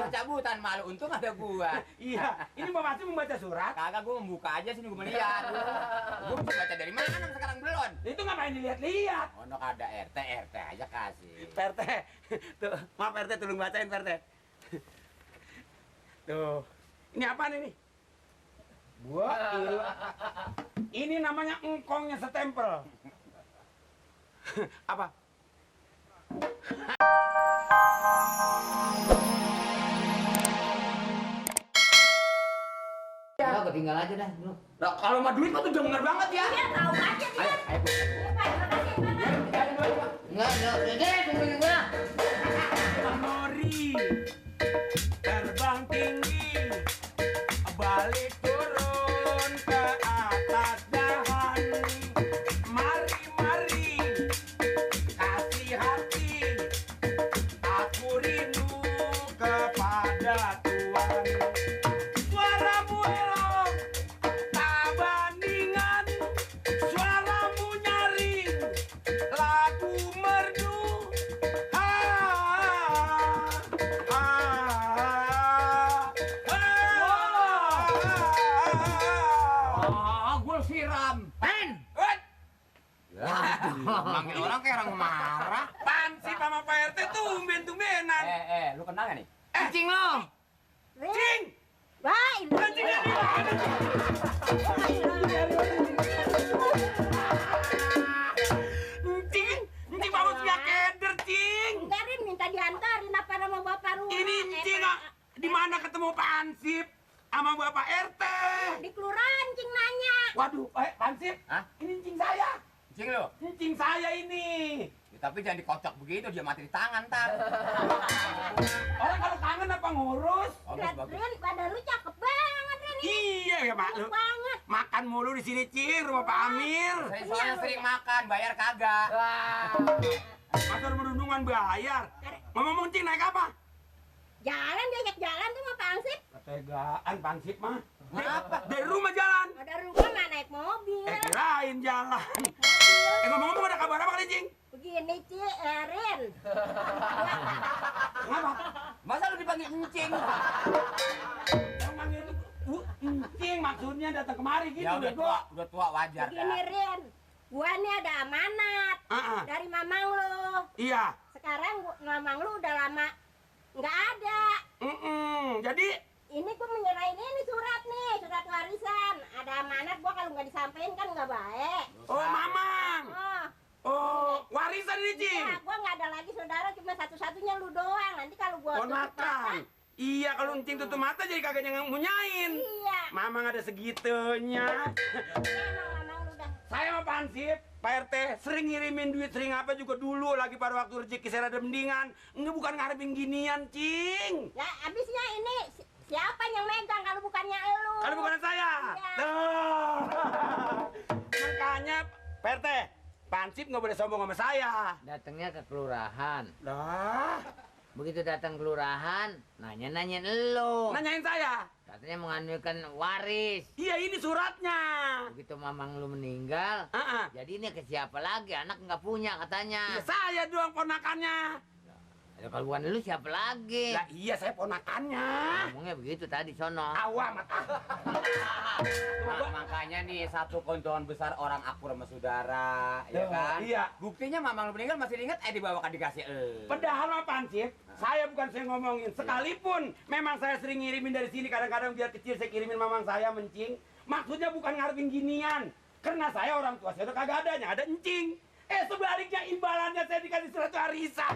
cabutan malu, untung ada gua. Iya, ini Mbak Masih membaca surat. Kagak, gua membuka aja sini gua melihat. Gua bisa baca dari mana sekarang belum? Itu ngapain dilihat-lihat? Ono ada RT aja kasih. PRT, tuh, maaf PRT, tolong bacain PRT. Tuh, ini apa nih? Ini namanya engkongnya setempel. Apa? Ya, ketinggal aja dah. Nah, kalau mah duit mah tuh udah bener banget ya. Iya, tahu aja dia. Ayo, Iya, Pak, makasih, Pak. Enggak, tungguin gua. Memori terbang tinggi, balik turun ke atas dahan. Mari kasih hati, aku rindu kepada Tuhan. Suaramu elok tak bandingan, suaramu nyaring, lagu merdu. Gua siram. Pen. Manggil orang kayak orang marah. Pansip sama Pak RT tumben-tumbenan. Lu kenal gak nih? Cing lo. Cing! Wah, ini. Cing dari mana? Cing! Cing bawa punya keder, Cing! Enggak, Rin, minta diantarin apa sama bapak rumah. Ini Cing di mana ketemu Pak Ansip sama Bapak RT? Di kelurahan, Cing nanya. Waduh, Pak Ansip, Hah? ini Cing saya. Cing lo. Ini Cing saya ini. Ya, tapi jangan dikocok begitu, dia mati di tangan ntar. Orang kalau kangen apa ngurus? Bagus. Rin, badan lu cakep banget, Rin. Iya ya, Pak. Lu Banget. makan mulu di sini, Cing, rumah Pak Amir. Soalnya sering makan, bayar kagak. Motor merundungan bayar. Ngomong Cing naik apa? Jalan, diajak jalan tuh sama Pak Ansip. Ketegaan Pansip mah. Apa? Dari rumah jalan. Ada rumah nggak naik mobil. Kirain jalan. Ngomong-ngomong ada kabar apa kali, Cing? Begini, Rin. Kenapa? Masa lu dipanggil encing? Yang manggil itu Cing, maksudnya datang kemari gitu. Ya udah tua wajar Begini, dah. Rin. Gua nih ada amanat dari mamang lu. Iya. Sekarang mamang lu udah lama nggak ada. Jadi Ini gua menyerahin ini surat nih, surat warisan. Ada amanat, gua kalau nggak disampein kan nggak baik. oh Mamang. Oh, Oh, warisan ini, Cing. ya, gua nggak ada lagi saudara, cuma satu-satunya lu doang. Nanti kalau gua tutup mata, Ponakan. Iya, kalau Cing tutup mata jadi kagak yang munyain. iya. Mamang ada segitunya. Emang mamang lu udah. Saya sama Pansip, Pak RT sering ngirimin duit, sering apa juga dulu lagi pada waktu rezeki saya ada mendingan. Enggak, bukan ngarepin ginian, Cing. Ya, abisnya ini siapa yang megang kalau bukannya elu? Kalau bukan saya. Iya. Tuh. Makanya Pak RT, Pansip nggak boleh sombong sama saya. Datangnya ke kelurahan. Lah, Begitu datang kelurahan, nanya-nanyain elo. nanyain saya. Katanya mengambilkan waris. Iya, ini suratnya. Begitu mamang lu meninggal, jadi ini ke siapa lagi? Anak nggak punya katanya. Ya, saya doang ponakannya. Ya, kalau bukan lu siapa lagi? Lah iya, saya ponakannya. Ngomongnya begitu tadi sono. Awamat. Makanya nih satu keuntungan besar orang akur sama saudara, ya Tuh, kan? iya. Buktinya mamang lu meninggal masih inget, dibawakan dikasih Padahal mah Pansip, saya bukan saya ngomongin. Sekalipun memang saya sering ngirimin dari sini, kadang-kadang biar kecil saya kirimin mamang saya mencing. Maksudnya bukan ngarepin ginian. Karena saya orang tua saya udah kagak ada, yang ada encing. Sebaliknya imbalannya saya dikasih surat warisan.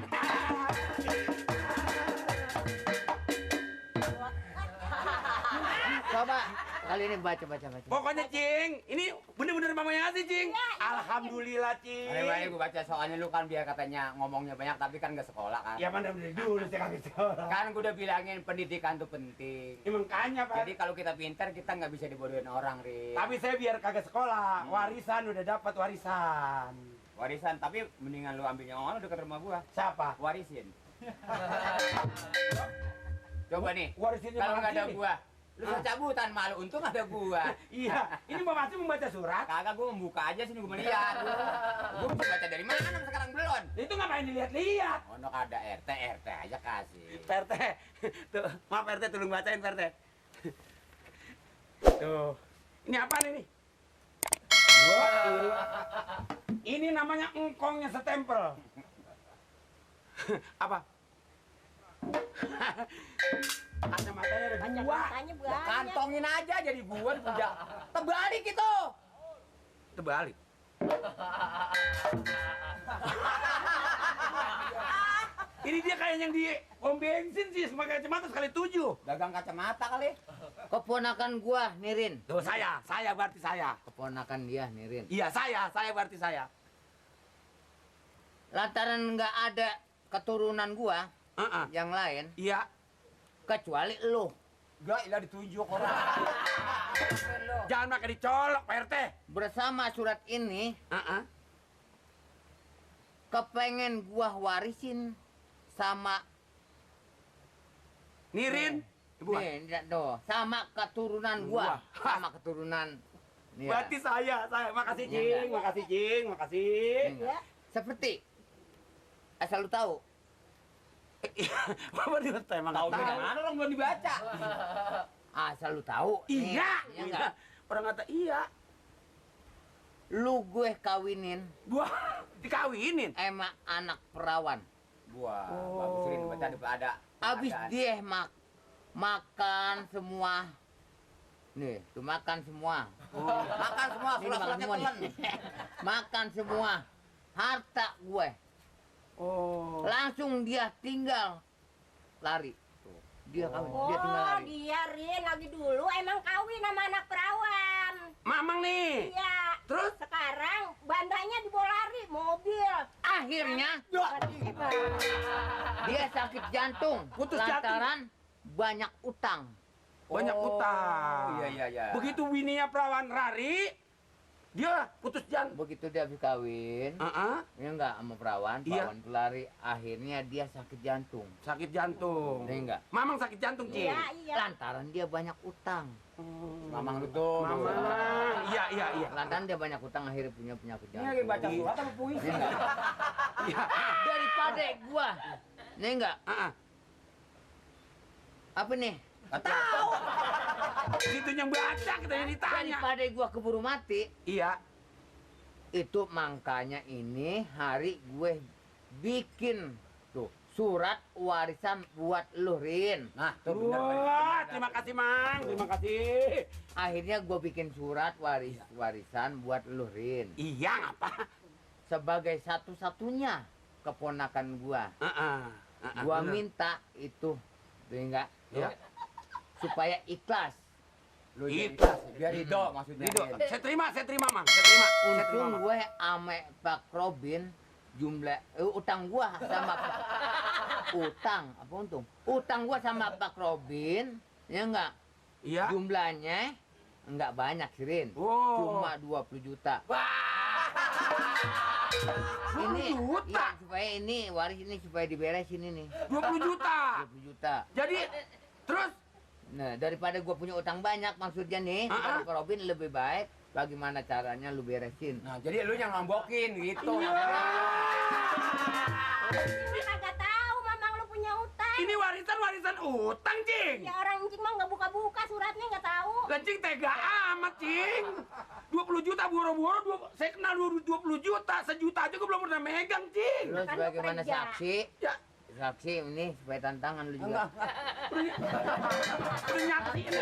Coba kali ini baca. Pokoknya, Cing, ini bener-bener mama yang ngasih, Cing. Alhamdulillah, Cing. Baik, gue baca soalnya lu kan biar katanya ngomongnya banyak tapi kan gak sekolah kan. Ya mana bener dulu saya kagak sekolah. Kan gue udah bilangin pendidikan tuh penting. Ya, makanya, Pak. Jadi kalau kita pintar kita nggak bisa dibodohin orang, Ri. Tapi saya biar kagak sekolah, warisan udah dapat warisan. Warisan, tapi mendingan lu ambilnya orang dekat rumah gua. Siapa? Warisin. Coba nih, Warisinnya kalau Bang nggak ada Haji. gua, lu cabutan malu, untung ada gua. Iya, ini Mbak Masih membaca surat. Kagak, gua membuka aja sini gua melihat. Gua bisa baca dari mana sekarang belum? Itu ngapain dilihat-lihat? Ono ada RT aja kasih. PRT. Tuh, maaf PRT, tolong bacain PRT. Tuh. Ini apa nih? Ini namanya engkongnya setempel. Apa? Kacamatanya ada dua. Katanya banyak. Kantongin aja jadi gua punya. Terbalik itu. Terbalik. Ini dia kayak yang di pom bensin sih, sebagai kacamata sekali 7. Dagang kacamata kali. Keponakan gua, Nirin. Tuh saya berarti saya. Keponakan dia, Nirin. Iya saya berarti saya. Lantaran nggak ada keturunan gua yang lain, Iya. kecuali lu. Gak ilah ditunjuk orang. Jangan pakai dicolok Pak RT. Bersama surat ini, kepengen gua warisin sama Nirin. Ibu. nih, doh, sama keturunan gua, Gua. sama keturunan. Nih, ya. Berarti saya. Makasih Iya, Cing, enggak? makasih Cing, makasih. Nih, enggak? Seperti asal lu tahu, Bapak di hotel emang Tahu nggak dari mana orang belum dibaca. asal lu tahu. nih, Iya, iya enggak? Orang kata iya. Lu gue kawinin Gua dikawinin. emak anak perawan. Gua Oh. bagusin baca ada. Abis dia makan semua. Nih, tuh makan semua. Makan semua Ini makan surat-suratnya semua telan. nih. Makan semua. Harta gue. Oh. Langsung dia tinggal lari. Tuh, dia kawin, dia tinggal Oh, lari. dia Rin lagi dulu emang kawin sama anak perawan. Mamang nih. Iya. Terus? Sekarang bandanya dibawa lari mobil. Akhirnya dia sakit jantung. Putus jantung. lantaran banyak utang. Banyak Oh, utang. iya. Begitu bininya perawan lari, dia putus jantung. Begitu dia habis kawin, ya enggak sama perawan Iya. itu lari, akhirnya dia sakit jantung. Sakit jantung. Iya enggak? Mamang sakit jantung, Cing. Iya. Lantaran dia banyak utang. Mamang lu tuh. Mamang. Iya. Lantaran dia banyak utang akhirnya punya penyakit Ini jantung. lagi baca surat apa puisi? Iya enggak? Iya. Daripada gua, nih enggak? Apa nih? Gak tahu. Itu yang baca kita yang ditanya. Daripada gua keburu mati, Iya. itu makanya ini hari gue bikin tuh surat warisan buat lu, Rin. Nah, tuh benar. Wah, terima kasih, Mang. Terima kasih. Akhirnya gue bikin surat warisan buat lu, Rin. Iya, apa? Sebagai satu-satunya keponakan gua. Gua minta itu, tuh enggak? Ya. Supaya ikhlas. Lu jadi Ikhlas. biar ridho maksudnya. Ridho. Rin. Saya terima, Mang. Saya terima. Untung gue ame Pak Robin jumlah utang gua sama utang gua sama Pak Robin ya enggak Iya. jumlahnya enggak banyak sih, Rin. Oh. Cuma 20 juta. Ini juta. Iya, supaya ini waris ini supaya diberesin ini 20 juta. 20 juta. Jadi terus Nah, daripada gua punya utang banyak maksudnya nih, kata Pak Robin lebih baik bagaimana caranya lu beresin. Nah, jadi lu yang ngombokin gitu. Iya. Ini kagak tahu mamang lu punya utang. ini warisan utang, Cing. Ya orang Cing mah nggak buka-buka suratnya nggak tahu. Lah, Cing tega amat, Cing. 20 juta boro-boro, saya kenal 20 juta, sejuta aja gua belum pernah megang, Cing. Lu Kan lu sebagaimana kerja. saksi, Ya, saksi ini supaya tantangan lu juga. udah nyaksiin.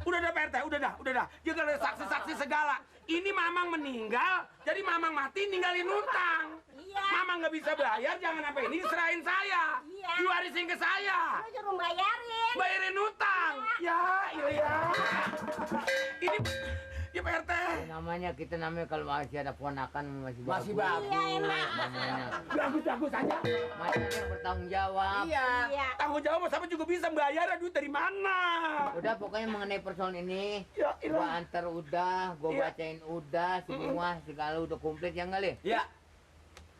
Udah dah, PRT, udah dah. Jangan ada saksi-saksi segala. Ini Mamang meninggal, jadi Mamang mati ninggalin utang. Iya. Mamang nggak bisa bayar, jangan apa ini diserahin saya. Iya. Diwarisin ke saya. Lu suruh bayarin. Bayarin utang. Ya, iya. Ini ya PRT. Namanya kita kalau masih ada ponakan masih Masih bagus. bagus. Iya emang. Namanya Bagus aja. masih ada yang bertanggung jawab. Iya. Iya. Tanggung jawab sama juga bisa bayar, duit dari mana? Udah pokoknya mengenai persoalan ini, Ya, gua ilah. antar udah, gua Iya. bacain udah semua segala udah komplit ya enggak, Le? Iya.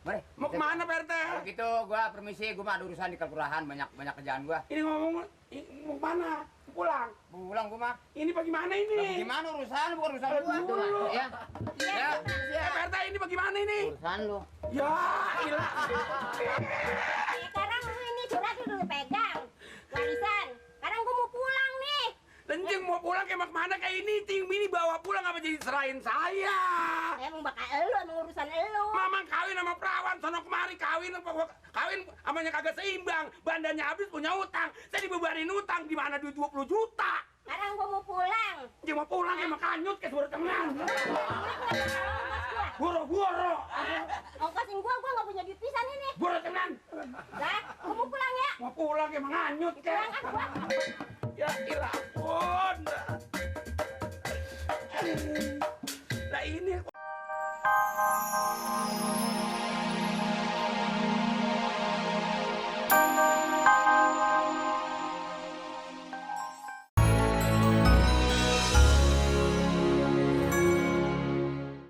Mari. Mau kemana Pak RT? Kalau gitu gua permisi, gua mah ada urusan di kelurahan, banyak kerjaan gua. Ini ngomong mau kemana? Pulang. Pulang gua mah. Ini bagaimana Lah, ini? gimana urusan? Bukan urusan gua. Dulu. Ya, Ya. Pak RT ini bagaimana ini? urusan lu. Ya, ilah. Sekarang ini surat udah lu pegang. Warisan. Sekarang gua mau pulang nih. Lencing mau pulang kayak kemana kayak ini? Ting ini bawa pulang apa jadi serahin saya? Emang bakal elu, emang urusan elu. Mamang kawin sama perawan, sono kemari kawin amanya kagak seimbang, bandanya habis punya utang, saya dibebanin utang, di mana duit 20 juta. Sekarang gua mau pulang. Dia mau pulang emang kanyut kayak suara tenang. Ongkos Boro-boro, ongkosin gua nggak punya duit pisan ini. boro tenang. Lah, gua mau pulang ya. Mau pulang emang kanyut Pulang kayak. kan gua. Ya ilah pun. Lah ini